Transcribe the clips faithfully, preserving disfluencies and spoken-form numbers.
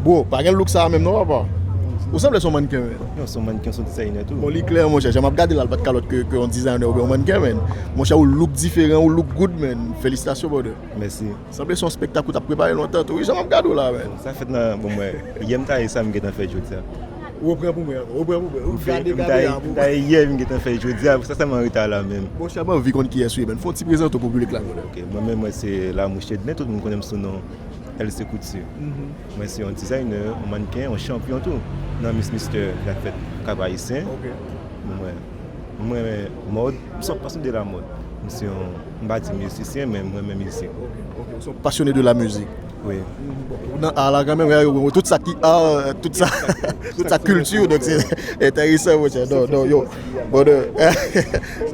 Bro, pa gen look sa menm non papa. Ou sanble se yon mannken, man. Non, se yon mannken, se yon designer tou. Bon, li klè, monchè. Jan m ap gade la, l pa t ka lòt ke, ke yon designer oubyen yon mannken, man. Monchè, ou look diferan, ou look good, man. Felisitasyon, brother. Mèsi. Sanble se yon spektak ou t ap prepare lontan tou. Wi, jan m ap gade w la, man. Sa fèt nan, bon, mwen, yè m ta ye sa m gentan fè jodi a. Ou pran pou mwen ankò. Ou pran pou mwen. Ou gade M ta kamera ye- pou m ta ye yè m gentan fè jodi a, sa sèlman reta la menm. Monchè, m anvi konn kiyès ou ye, man. Fè yon ti prezante w pou piblik la, brother. Ok, mwen menm, mwen se Lamouche Ednen, tout moun konnen m sou non L C Couture. Mwen se yon designer, yon mannken, yon chanpyon tou nan Miss Mister k ap fèt Kap Ayisyen. Ok. Mwen, mwen renmen mòd, m se yon pasyonnen de la mòd. M se yon, m pa di mizisyen, men mwen renmen mizik. Ok, ok. Ou se yon pasyonnen de la mizik. Wi. Ou nan a la kanmenm, tout sa ki a, tout sa, tout sa kilti, donk se enteresan, monchè. Non, non, yo. Bon, de...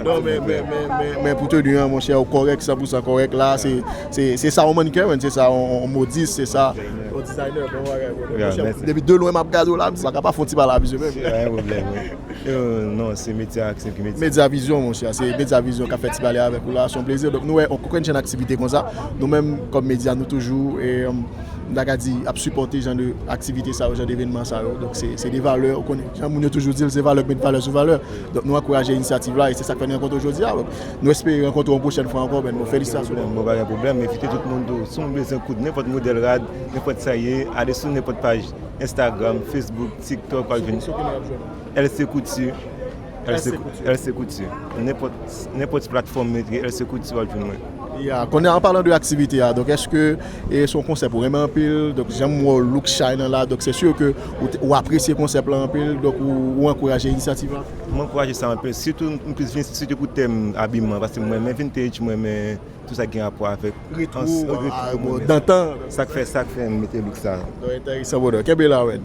non, men, men, men, men, men pou te di an, monchè, ou kòrèk, san pou san kòrèk la, se, se, se sa yon mannken, man, se sa yon, yon modis, se sa yon designer, bon bagay, bon, Yeah, monchè, mèsi. depi de lwen m ap gade w la, m pa ka pa fè yon ti pale a, bizou, men. Pa gen pwoblèm, wi. Euh, non, se Medya, se ki Medya. Medya Vizyon, monchè, se Medya Vizyon k ap fè ti pale avèk ou la, se yon plezi. Donk, nou wè yon kantite aktivite konsa. Nou menm, kòm medya, nou toujou, e, m ta ka di, ap sipòte jan de aktivite sa yo, jan de evènman sa yo. Donk, se, se de valè, ou konnen. Jan moun yo toujou di l, se valè k met valè sou valè. Donk, nou ankouraje inisyativ la, e se sa k fè nou rankontre jodi a. Donk, nou espere rankontre w yon pwochèn fwa ankò, man. Bon, felisitasyon. Bon, pa gen pwoblèm, envite tout moun tou. Si w bezwen koud nenpòt modèl rad, nenpòt sa ye, ale sou nenpòt paj Instagram, Facebook, TikTok, w ap jwenn L C Couture. L C Couture. Nenpòt, nenpòt platfòm, L C Couture, w ap jwenn mwen. Ya, konnen an palan de aktivite a, donk èske e se yon konsèp ou renmen anpil, donk jan m wè w look shine la, donk se si ke ou, te- ou apresye konsèp la anpil, donk ou, ou ankouraje inisyativ la? Mwen ankouraje sa anpil, sitou m plis vin sitou pou tèm abiman, paske mwen renmen vintage, mwen renmen tout sa ki gen rapò avèk Retro, ans- ah, retro, bon, mwen renmen dantan. Sa k fè, sa k fè m mete look sa. Donk, enteresan, brother. Kenbe la, man.